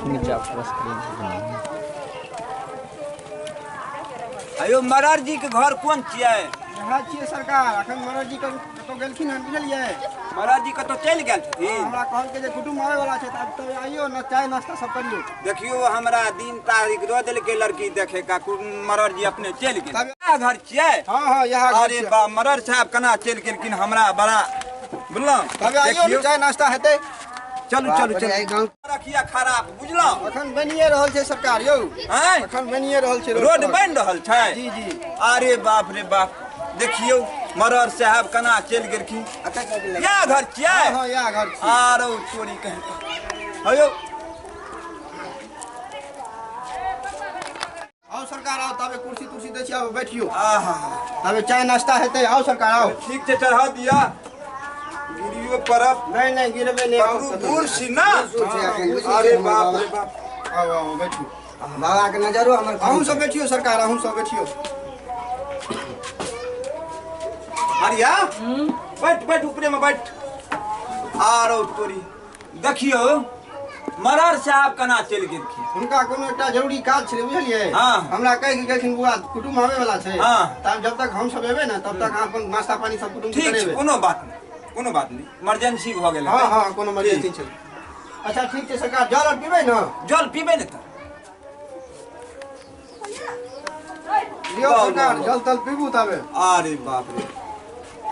नीचा स्क्रीन। अयो मरर जी के घर कोन छियै? यहाँ छियै सरकार। अखन मरर जी कतौ गेलखिन हन, बुझलियै? मरर जी कतौ चलि गेल छथिन। हमरा कहलकै जे कुटुम्ब आबै वाला छै, तब आइयो न चाय नाश्ता सब करियो। देखियो हमरा दिन तारीख दऽ देलकै लड़की देखे का, मरर जी अपने चलि गेल। इएह घर छियै? हाँ हाँ इएह घर। अरे बा मरर साहब केना चलि गेलखिन, हमरा बड़ा बुझलहुँ। तब आइयो न चाय नाश्ता हेतै। चलू चलू चलू। रखिया खराब बुझलहुँ। अखन बनिए रहल छै सरकार यौ। अखन बनिए रहल छै, रोड बनि रहल छै। जी जी। अरे बाप रे बाप, देखियौ मरर साहब केना चलि गेलखिन। इएह घर छियै? हाँ इएह घर छियै। आरो चोरी कहीं हयौ। आओ सरकार आओ, तबे कुर्सी तुर्सी दै छी, आब बैठियो। आहा तबे चाय नाश्ता हेतै। आओ सरकार आओ। ठीक छै, चढ़ा दिया। गिरियो परब। नहीं नहीं गिरबे नहीं। आओ कुर्सी ना। अरे बाप रे बाप। आओ आओ बैठियो। बाबा के नजरो हमर। अहूँ सब बैठियो सरकार, अहूँ सब बैठियो। हरिया बैठ बैठ ऊपरे में बैठ। आरो तोरी देखियो मरर साहब केना चलि गेलखिन। हुनका कोनो एकटा जरूरी काज छलै, बुझलियै? हाँ। हमरा कहि के गेलखिन बुआ कुटुम्ब आबै वाला छै, हाँ। तब जब तक हम सब एबै ने तब तक अहाँ अपन नाश्ता पानी सब कुटुम्ब के ठीक छै, करेबै। कोनो बात नहीं, कोनो बात नहीं, इमरजेंसी भऽ गेल। हाँ हाँ कोनो इमरजेंसी छलै। अच्छा ठीक छै सरकार, जल और पीबै ने? जल पीबै ने तऽ लियौ सरकार, जल तल पीबू तबे। अरे बाप रे,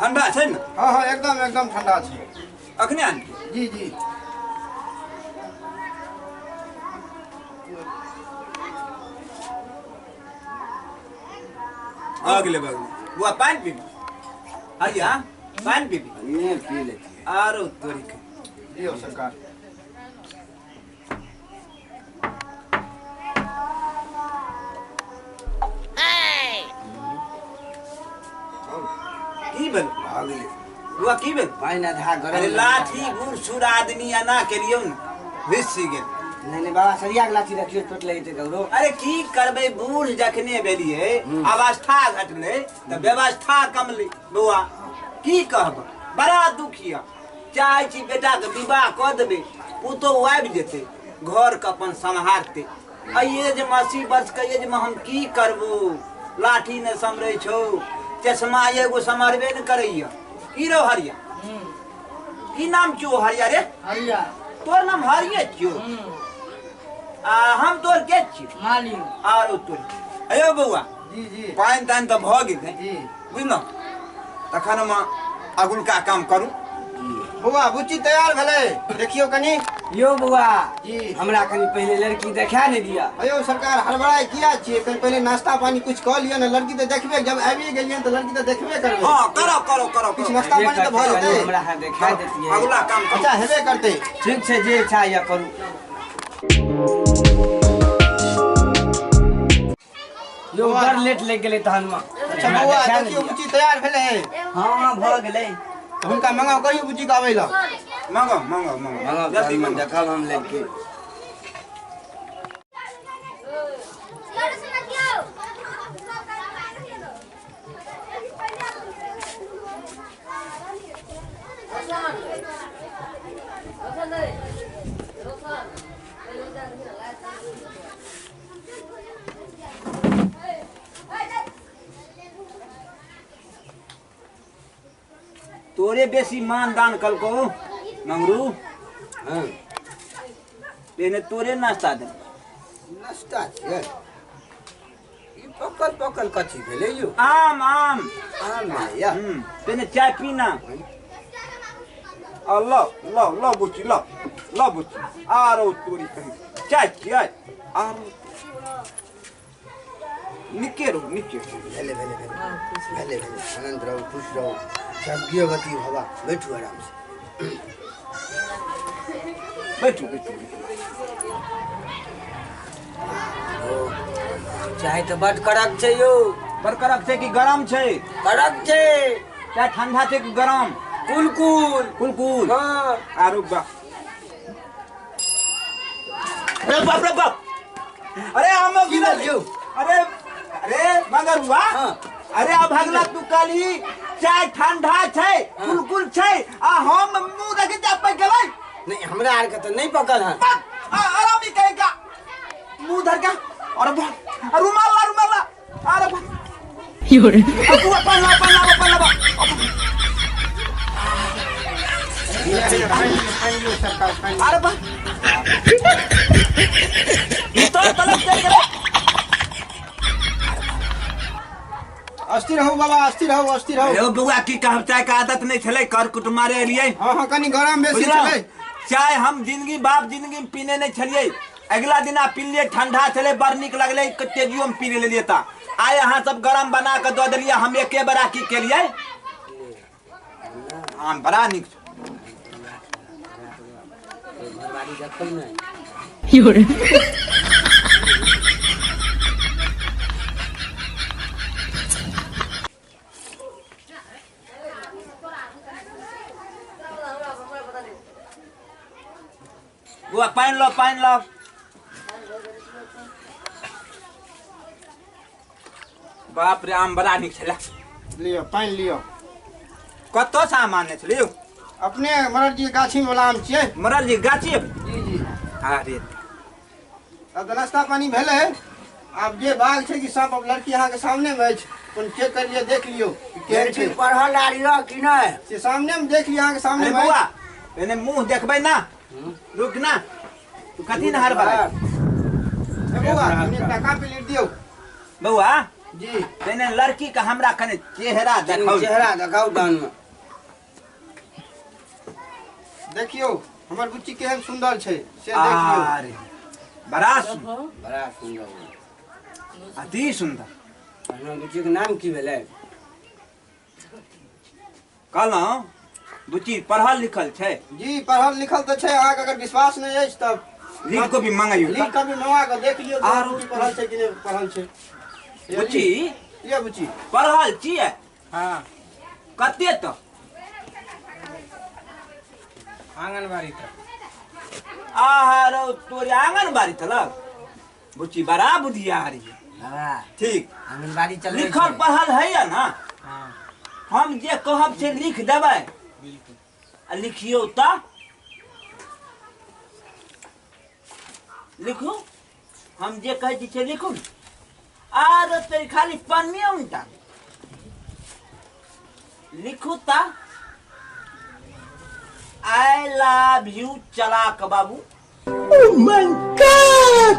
ठंडा छै ने? हाँ हाँ एकदम एकदम ठंडा छै। अखने आनलियै? जी जी। अगले बगले बुआ पानि पीबी? हरिया पानि पीबी? नहीं पी लेती। आरो तोरी के लियौ सरकार। की भेल? बुआ की भेल? पानि आधा गरम। अरे लाठी बूढ़ सूढ़ आदमी एना केलियौ ने भिसी गेल। नहीं नहीं बाबा सरिया के लाठी रखियो, चोट लागि जेतै ककरो। अरे की करबै, बूढ़ जखने भेलियै अवस्था घटलै तऽ व्यवस्था कमलै। बौआ की कहब, बड़ा दुख यऽ। चाहै छी बेटाके विवाह कऽ देबै, पुतोहु आबि जेतै, घरके अपन सम्हारतै। एहि एजमे 80 वर्षके एजमे हम की करबू? लाठी नहि सम्हरै छौ, चश्मा एगो सम्हरबे ने करैया। की रौ हरिया, की नाम छियौ हरिया रे? हरिया। तोर नाम हरिये छियौ? आ हम तोर के छियौ? मालिक। आरो तोर। अयो बौआ। जी जी। पानि तानि तऽ भऽ गेलै जी, बुझलहुँ? तखन हम अगुलका काम करू। बौआ बुच्ची तैयार भेलै, देखियौ कनि। यौ बौआ जी। हमरा कनि पहिले लड़की देखा नहि दिअ। अयो सरकार हड़बड़ाइ किया छियै, कनि पहिले नाश्ता पानी कुछ कऽ लिअ ने। लड़की तऽ देखबे, जब आबिए गेलियै तऽ लड़की तऽ देखबे करबै। हाँ करो करो करो, किछु नाश्ता पानी तऽ भऽ जेतै। हमरा अहाँ देखा देतियै। अगला काम करू। अच्छा हेबे करतै। ठीक छै, जे इच्छा यऽ करू। यौ बड़ लेट लागि गेलै तहन मे। अच्छा बौआ देखियौ बुच्ची तैयार भेलै? हाँ हाँ भऽ गेलै। हुनका मंगाउ, कहियौ बुच्ची के आबै लए। मंगाउ मंगाउ मंगाउ जल्दी मंगाउ। देखब हम लड़की। तोरे बेसी मान दान कलको मंगरू। हाँ पहले तोरे नाश्ता दे। नाश्ता छियै? ई पकल पकल कथी भेलै यौ? आम आम आम या। पहले चाय पीना। आ लो लो लो बुच्ची, लो लो बुच्ची। आरो तोरी कहीं चाय चाय। आरो निके रहो निके। भेले भेले भेले भेले भेले, आनंद रहो, खुश रहो, सौभाग्यवती भवा। बैठू आराम से, बैठू बैठू। चाय तऽ बड कड़क छै यौ। बड़ कड़क छै कि गरम छै? कड़क छै। चाय ठंडा छै कि गरम? कुलकुल कुलकुल। हाँ। आरो बाप रे बाप रे बाप। अरे हम गिरल। अरे अरे मगर हुआ। हाँ। अरे अब भगला तू काली चाय ठंडा छै कुलकुल छै आ हम मुंह रखी चाय पक गेलै। नहीं हमरा आर के तऽ नहीं पकल हन। आरामी कहेगा। मुंह धर के अरे बा रुमाल ला रुमाल ला अरे बा बुआ पान ला पान ला पान ला अरे बा भीतर तलक देख रे। अस्थिर रहू बाबा, अस्थिर रहू, अस्थिर रहू। यो बउआ की कहब, चाय के आदत नहीं छलै, कर कुटुम मारे एलियै। हाँ हाँ, कनी गरम बेसी छलै। चाय हम जिंदगी बाप जिंदगी में पीने नहीं छलियै, अगला दिन आ पीलियै, ठंडा छलै, बड़ नीक लगलै, तेजियो में पी लेलियै। ता आइ अहाँ सब गरम बना के दऽ देलियै, हम एके बेरा की केलियै, आम बड़ा नीक। बुआ पानि लो, पानि लो। बाप रे, आम बड़ा नीक छलै। लियो पानि लियो। कतऽ से आम आनने छलियै? अपने मरर जी गाछी वाला आम छियै। मरर जी गाछी? जी जी। अरे अब तऽ नाश्ता पानी भेलै, आब जे बाघ छै कि साँप, अब लड़की अहाँके सामने मे अछि, कोन चेक कर लियौ, देख लियौ केहन छै। पढ़ल आर यऽ कि नहि से सामने मे देख लियौ, अहाँके सामने मे। बउआ एने मुँह देखबै ना, रुक ना, तू कथी नहर बला बउआ, कनी एकटा कापी लिख दियौ बउआ। जी तेने लड़की के हमरा कने चेहरा देखाउ, चेहरा देखाउ दान में। देखियौ हमर बुच्ची केहन सुंदर छै से देख लियौ। अरे बड़ा सुंदर, बड़ा सुंदर, अति सुंदर। हमर बुच्ची के नाम की भेलै? कहलहुँ बुच्ची पढ़ल लिखल छै? जी पढ़ल लिखल तऽ छै, अहाँके अगर विश्वास नहि अछि तब लिख कॉपी मंगाइयो, लिख कॉपी मंगा कऽ देख लियौ बुच्ची पढ़ल छै कि नहि पढ़ल छै। बुच्ची ये बुच्ची पढ़ल छियै? हाँ। कते तक? आंगनबाड़ी तक। आहा रो तोरे आंगनबाड़ी तलक? बुच्ची बड़ा बुधियार है। ठीक, आंगनबाड़ी चल लिखल पढ़ल है या ना? हाँ। हम जे कहब से लिख देबै? बिल्कुल। आ लिखियौ तऽ लिखू, हम जे कहै छी से लिखू। आर तेरी खाली पन्निये उनटा लिखू ता I love you चलाक बाबू। Oh my God!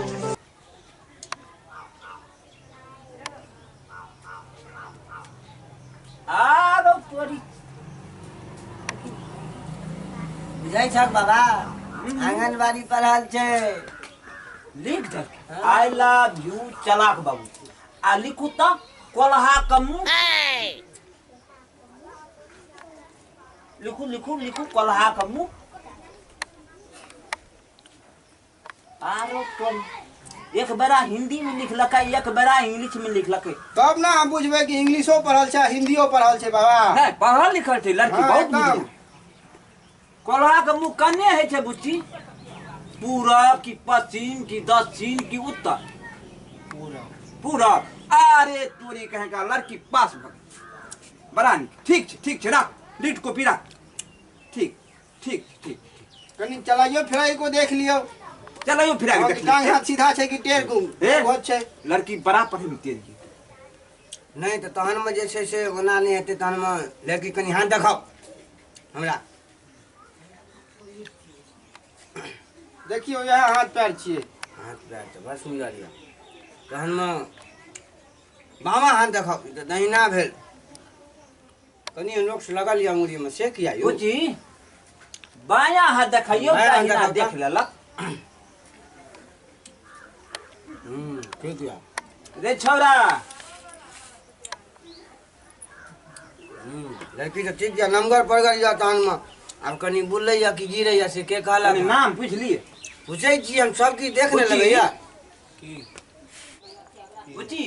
आरो तोरी बुझै छक बाबा, आंगनबाड़ी पढ़ल छै। लिख दे I love you चलाक बाबू। आ लिखू तऽ कोल्हा कमू, लिखू लिखू लिखू कोल्हा कमू। आरो तोरी एक बेरा हिंदी में लिखलकै, एक बेरा इंग्लिश में लिखलकै, तब ना हम बुझबै कि इंग्लिशो पढ़ल छै हिंदियो पढ़ल छै बाबा। नहीं पढ़ल लिखल छै लड़की, बहुत बुझल। कोल्हा के मुँह कने होइ छै बुच्ची? पूरब की पश्चिम की दक्षिण की उत्तर? पूरब। पूरब। अरे तोरी कहे का लड़की पास भऽ गेल, बड़ा नीक। ठीक छै, ठीक छै, राख लीट कॉपी राख। ठीक ठीक ठीक। कनी चलाइयो फिराई को देख लियौ, चलाइयो फिराई के देख लियौ, टांग हाथ सीधा छै कि टेढ़ गुम बहुत छै। लड़की बड़ा पढ़े में तेज। नहीं तऽ तहन में जे छै से ओना नहि हेतै, तहन में लड़की कनी हाथ देखाउ हमरा। देखियौ इएह हाथ पैर छियै। हाथ पैर तऽ बड़ सुन्दर यऽ। तहन में बामा हाथ देखाउ, तऽ दहिना भेल। कनी नोक्स लगल यऽ अंगुरी में, से किया यौ? बुच्ची बायाँ हाथ देखैयौ, दाहिना देख लेलक। ठीक यऽ रे छौरा। लड़की तऽ ठीक यऽ, नमगर पड़गर यऽ। तहन में आब कनी बुलैया कि गिरैया से के कहलक? नाम पूछि लियै। पूछै छी हम, सब किछु देख ने लगैया। की बुच्ची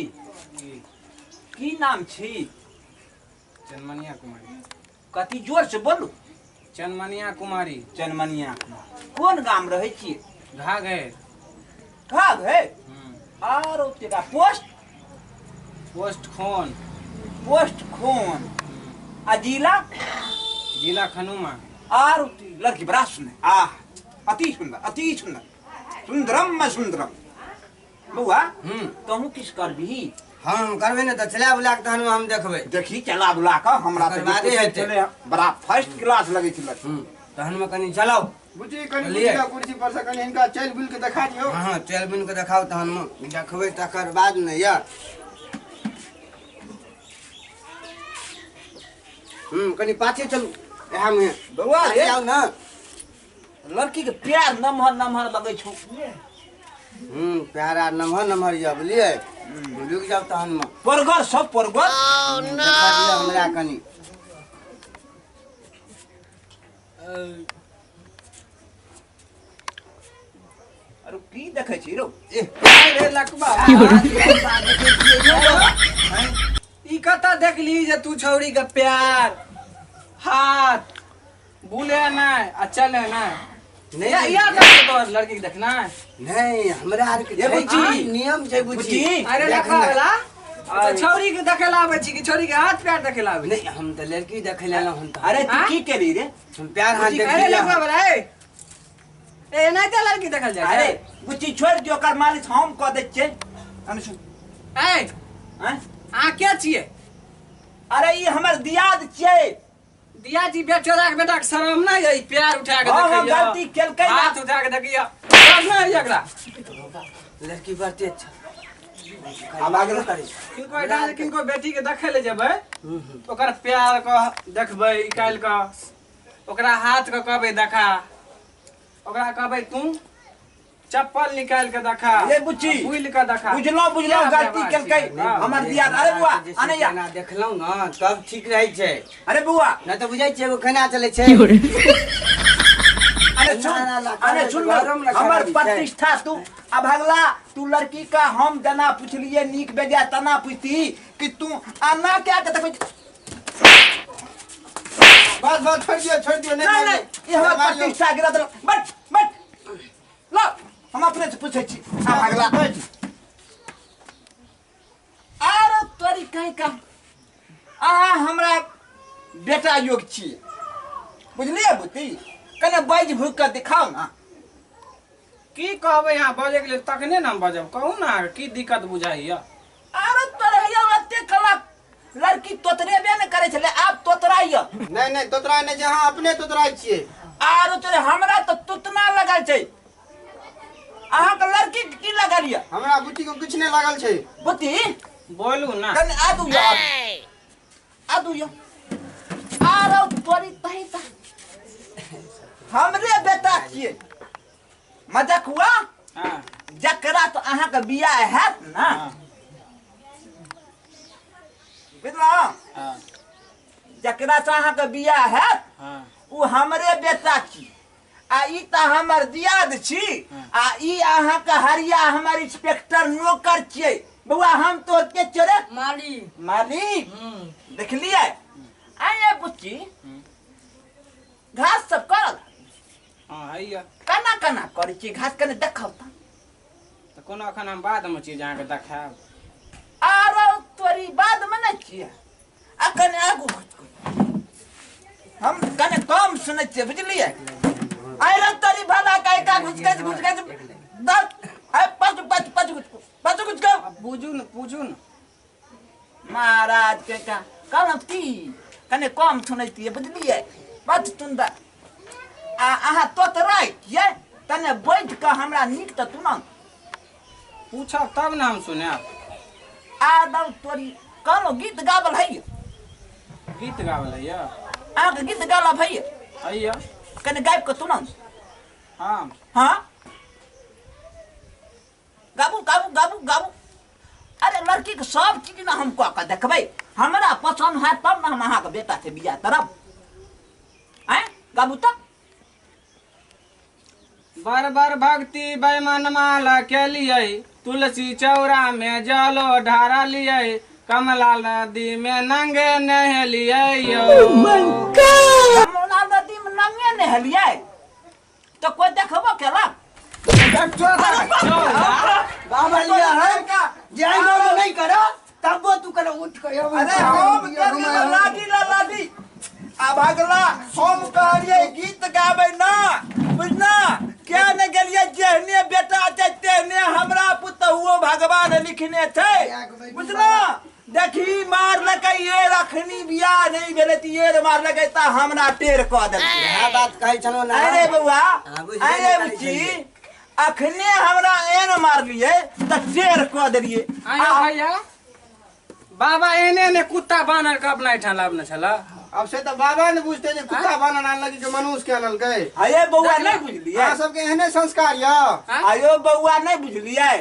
की नाम छी? चनमनिया कुमारी। कथी जोर से बोलू? चनमनिया कुमारी। चनमनिया कुमारी। कोन गाम रहै छियै? घाघेर। घाघेर? आरो तेरा पोस्ट? पोस्ट खोन। पोस्ट खोन। आ जिला? जिला खनुमा। आर लड़की बड़ा सुंदर, आह अति सुंदर, अति सुंदर, सुंदरम में सुंदरम। बौआ तहु किछ करबिही? हम करबै ने तऽ चला बुला के तहन हम देखबै। देखी चला बुला के हमरा तऽ बादे हेतै। बड़ा फर्स्ट क्लास लगै छै लड़की। तहन में कनी चलाउ बुझी, कनी बुझिया कुर्सी पर से कनी हिनका चल बुल के देखा दियौ। हां चल बुल के देखाउ तहन में देखबै तकर बाद ने या। कनी पाछे चलू एहा में बौआ रे जाउ ना। लड़की के प्यार नमहर नमहर लगै छौ। प्यारा नमहर नमहर या बुझलियै। रुक जाउ तहन में परगर सब परगर। देखा दियौ हमरा कनी। अरे की देखै छी रौ? ए लकबा ई कतऽ देखली जे तू छौड़ी के प्यार हाथ बुले नहि आ चले नहि? नहीं या तोर लड़की के देखना नहीं हमरा आर के नियम छै बुझी। अरे लखा वाला अच्छा छौड़ी के देखे ला आबै छी कि छौड़ी के हाथ पैर देखे ला आबै? नहीं हम त लड़की देखे ला हम त। अरे तू की केली रे? हम प्यार हाथ देख। अरे लखा वाला ए ए नहीं त लड़की देखल जाय। अरे बुच्ची छोड़ दियो ओकर मालिश हम क दै छियै। अनुसु ए हैं आ के छियै? अरे ई हमर दियाद छियै। दिया जी बेचोरा के बेटा के शरम नहीं है प्यार उठा के देखियो। हां गलती केलकै ना हाथ उठा के देखियो शरम नहीं है एकरा। लड़की बढ़ते अच्छा अब आगे करी किनको एटा किनको बेटी के देखे ले जेबै ओकर प्यार के देखबै निकाल के ओकरा हाथ के कहबै देखा, ओकरा कहबै तू चप्पल निकाल के देखा। ए बुच्ची बुल के देखा। बुझलो बुझलो गलती केलकै हमर दियाद। अरे बुआ अने या देखलौ ना तब ठीक रहै छै। अरे बुआ न त बुझै छै एगो खाना चलै छै। अरे सुन, अरे सुन हमर प्रतिष्ठा तू अभगला तू लड़की का हम जना पुछलिए नीक बेजा तना पुछती कि तू आना क्या के देखै। बस बस छोड़ दियो नहीं नहीं ई हमर प्रतिष्ठा गिरा देलक। बट बट लो हम अपने से पूछै छी अभगला। अरे तोरी कहीं का अहाँ हमरा बेटा योग छी बुझलियै बुती? कने बाजि भूकि कऽ दिखाउ ना। की कहबै अहाँ बजैके लेल तखने ने हम बजब। कहू ना की दिक्कत बुझाइया? अरे तोरे यौ एते कला लड़की तोतरेबे ने करै छलै आब तोतराइया। नहीं नहीं तोतराइ नहि छै, अहाँ अपने तोतराइ छियै। आरो तोरे हमरा तऽ तुतना लगल छै। अहाँके लड़की के की लगल यऽ? हमरा बुच्ची के किछु नहि लागल छै। बुच्ची बोलू ना कने आदू यौ आदू यौ। आरो तोरी तही ता हमरे बेटा छियै। मजाक हुआ? हां जकरा तो अहाँके बियाह हैत ना बुझलौ? हां जकरा से अहाँके बियाह हैत हां उ हमरे बेटा छी आ ई त हमर दियाद छी आ ई अहाँके हरिया हमर इंस्पेक्टर नौकर छियै। बौआ हम तोर के चोरे मालिक मालिक देखलियै? आये बुच्ची घास सब करल? हां हैया। केना केना करै छी घास कने देखब त? त कोनो अखन हम बाद में छी अहाँके देखायब। आरो तोरी बाद में नहि छियै अखन आगू हम कने कम सुनै छियै बुझलियै? अरे तोरी भला काय का घुसकै घुसकै दस आय पाँच पाँच पाँच घुसको पाँच घुसको। बुझू न पूछू न महाराज के का कहलहुँ की कने कम सुनै छियै बुझलियै? बड सुन्दर आ अहाँ तोतराइ छियै तने बैठ कऽ हमरा नीक तऽ तुरंत पूछब तब ने हम सुनायब। आदम तोरी कहलहुँ गीत गाबल हैया? गीत गाबल हैया? अहाँके गीत गाबल हैया? हैया। कने गाबि कऽ तुरंत। हाँ हाँ गाबू गाबू गाबू गाबू। अरे लड़की के सब चीज ने हम कऽ कऽ देखबै, हमरा पसन्द हैत तब ने हम अहाँके बेटा से बियाह करब। आँय गाबू तऽ। बार बार भक्ति बेमन माला के लिए तुलसी चौरा में जलो ढारा लिए कमला नदी में नंगे नहलिए यो। कमला नदी में नंगे नहलिए तो कोई देखबो केलक? बाबा लिया है जे गाँव नहीं करो तब वो तू करो उठ के। अरे हम लाठी ला लाठी अब अगला हम कहलिए गीत गाबै ना बुझना क्या ने गेलिए जेहने बेटा छै तेहने हमरा पुतहुओ भगवान लिखने छै बुझला। देखी मारलकै ये रखनी बियाह नहीं भेलै त ये मारलकै त हमरा टेर क देलकै। इएह बात कहै छलहुँ ना। अरे बौआ अरे बुच्ची अखने हमरा एन मारलियै त टेर क देलियै। आयो भैया बाबा एने ने कुत्ता बानर के अपना एठाम लाबने छला। अब से त बाबा ने बुझते जे कुत्ता बानर आनलकै कि मनुष्य के आनलकै। अरे बौआ नहीं बुझलियै अहाँ सबके एहने संस्कार य। आयो बौआ नहीं बुझलियै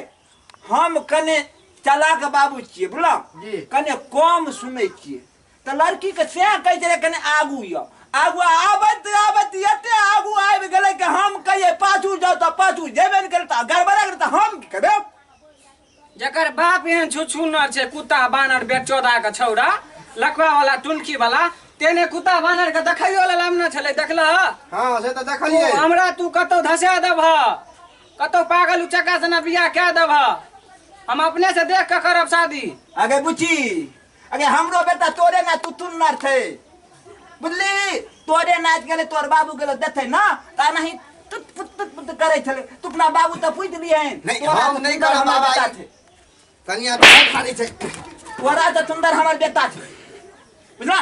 हम कने चलाक बाबू छियै बुझलहुँ कने कम सुनै छियै त लड़की के सएह कहै छलै कने आगू य आगू आबैत आबैत एते आगू आबि गेलै कि हम कहियै पाछू जाउ त पाछू जेबे नहि केलै त गड़बड़ा गेलै त हम की करबै। जकर बाप एहन छुछुनर छै कुत्ता बानर बेचोदा के छौड़ा लकवा वाला टुनकी वाला तेने कुत्ता बानर के देखैयो लेल आमने छलै देखलह। हां से त देखलियै। हमरा तू कतौ धसा देबह कतौ पागल उचक्का से ना बियाह कए देबह हम अपने से देख के करब शादी। अगे बुच्ची अगे हमरो बेटा तोरे ना तू तुन्नर छै बुझली तोरे नाच गेलै तोर बाबू गेलै देतै ना त नहीं तुत पुत तुत पुत करै छलै तू अपना बाबू त पूछि लिहन। नहीं हम नहीं करब बाबा कनिया बहुत खाली छै तोरा त सुंदर हमर बेटा छै बुझला।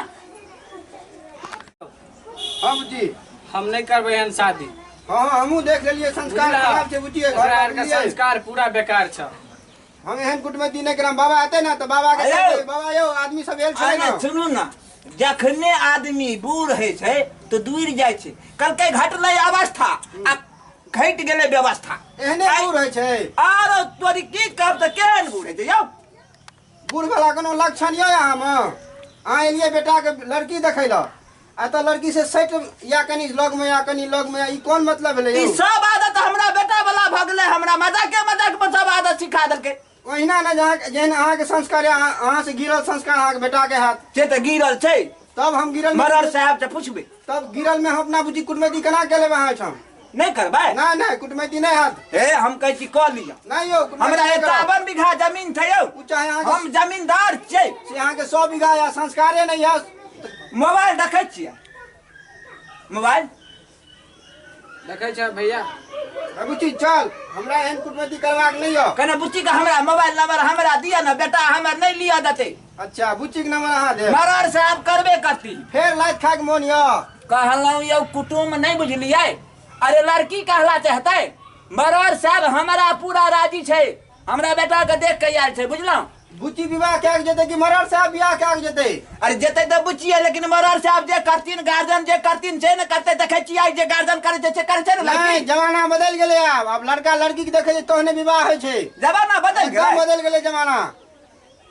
हां बुच्ची हम नहीं करबै एहन शादी। हां हां हमहूँ देख लेलियै संस्कार खराब छै बुच्ची घर के संस्कार पूरा बेकार छै। हम एहन कुटमैती नहीं करब बाबा एतै ना त बाबा के कहबै बाबा यौ आदमी सब एल छै ना। सुनू ना जखने आदमी बूढ़ होइ छै त दूर जाइ छै कलकै घटलै अवस्था आ घटि गेलै व्यवस्था एहने बूढ़ होइ छै। आरो तोरी की कहब त केहन बूढ़ होइ छै यौ। बूढ़ वाला कोनो लक्षण यऽ अहाँमे? अहाँ एलियै बेटा के लड़की देखै लए आ त लड़की से सटि या कनी लग में या कनी लग में ई कोन मतलब भेलै यौ? ई सब आदत हमरा बेटा वाला भऽ गेलै हमरा मजाके मजाक में सब आदत सिखा देलकै। ओहिना ने जेहन अहाँके संस्कार अहाँ से गिरल संस्कार अहाँके बेटा के हाथ से त गिरल छै तब हम गिरल मरर साहब से पूछबै तब गिरल में हम अपना बुझी कुटमैती केना के लेबै अहाँ एहिठाम? नहीं करबै ना ना कुटमैती नहीं हाथ। ए हम कहै छी क लिअ। नहीं यौ हमरा 51 बीघा जमीन छै यौ चाहे अहाँ हम जमींदार छियै से अहाँके 100 बीघा या संस्कारे नहीं है। मोबाइल देखै छियै? मोबाइल देखै छै भैया। बुच्ची चल हमरा एहन कुटमैती करबाक नहीं यौ। कने बुच्ची के हमरा मोबाइल नंबर हमरा दिअ ना बेटा हमर नहीं लिअ देतै। अच्छा बुच्ची के नंबर अहाँ देब। मरर साहब करबे करती फेर लात खाके मोन यौ। कहलहुँ यौ कुटुम्ब नहीं बुझलियै। अरे लड़की कहला चाहतै मरर साहब हमरा पूरा राजी छै हमरा बेटा के देख के आयल छै बुझलहुँ। बुच्ची विवाह कए के जेतै कि मरर साहब बियाह कए के जेतै? अरे जेतै त बुच्ची है लेकिन मरर साहब जे करथिन गार्जियन जे करथिन से ने करतै। देखै छियै जे गार्जियन करै छै से करै छै ने लड़की। नहीं जमाना बदलि गेलै आब आब लड़का लड़की के देखै छै तहने विवाह होइ छै। जमाना बदलि गेलै बदलि गेलै जमाना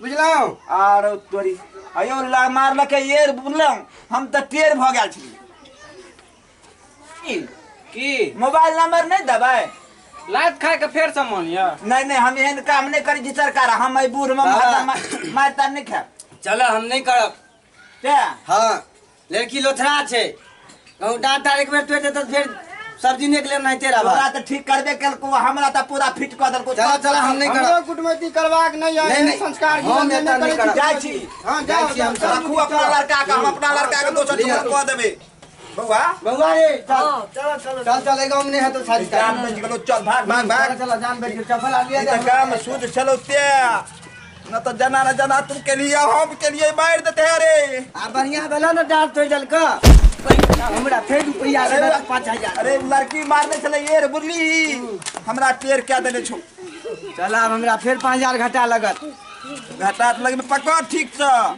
बुझलहुँ। आरो तोरी अयो ला मारलकै ये बुझलहुँ हम त टेर भऽ गेल छलियै। की मोबाइल नंबर नहीं देबै? लात खाय के फेर से मन यऽ। नहीं नहीं हम एहन काम नहीं करै छी सरकार हम एहि बूढ़ में मार तार नहीं खायब। चल हम नहीं करब। हाँ लड़की लोथरा छै कहूँ डाँट तार एक बेर तोड़ि देतै फेर सब्जी नहीं के नहीं तेरा तोरा त ठीक करबे केलको हमरा त पूरा फिट क देलको। चल चल हम नहीं करब। हमरो कुटमैती करबाक नहीं है संस्कार हम एता नहीं करब। जाइ छी। हां जाउ छी हम। रखू अपना लड़का के हम अपना लड़का के दोसर ठोकर क देबै। बौआ बौआ रे चल चल चल चल चल ए गांव में नहीं है तो शादी जान बच गेलो चल भाग भाग भाग चल जान बच गेलो चप्पल आ लिया ई काम शुद्ध चलो ते न तो जना न जना तुम के लिए हम के लिए मार देते हैं रे। आ बढ़िया भेला न डांट तोड़ देलक हमरा फेर रुपैया दे 5000। अरे लड़की मारने छले ये रे बुझली हमरा टेर क्या देने छौ। चल आब हमरा फेर 5000 घटा लगत। घटा लगमे पकड़ ठीक से।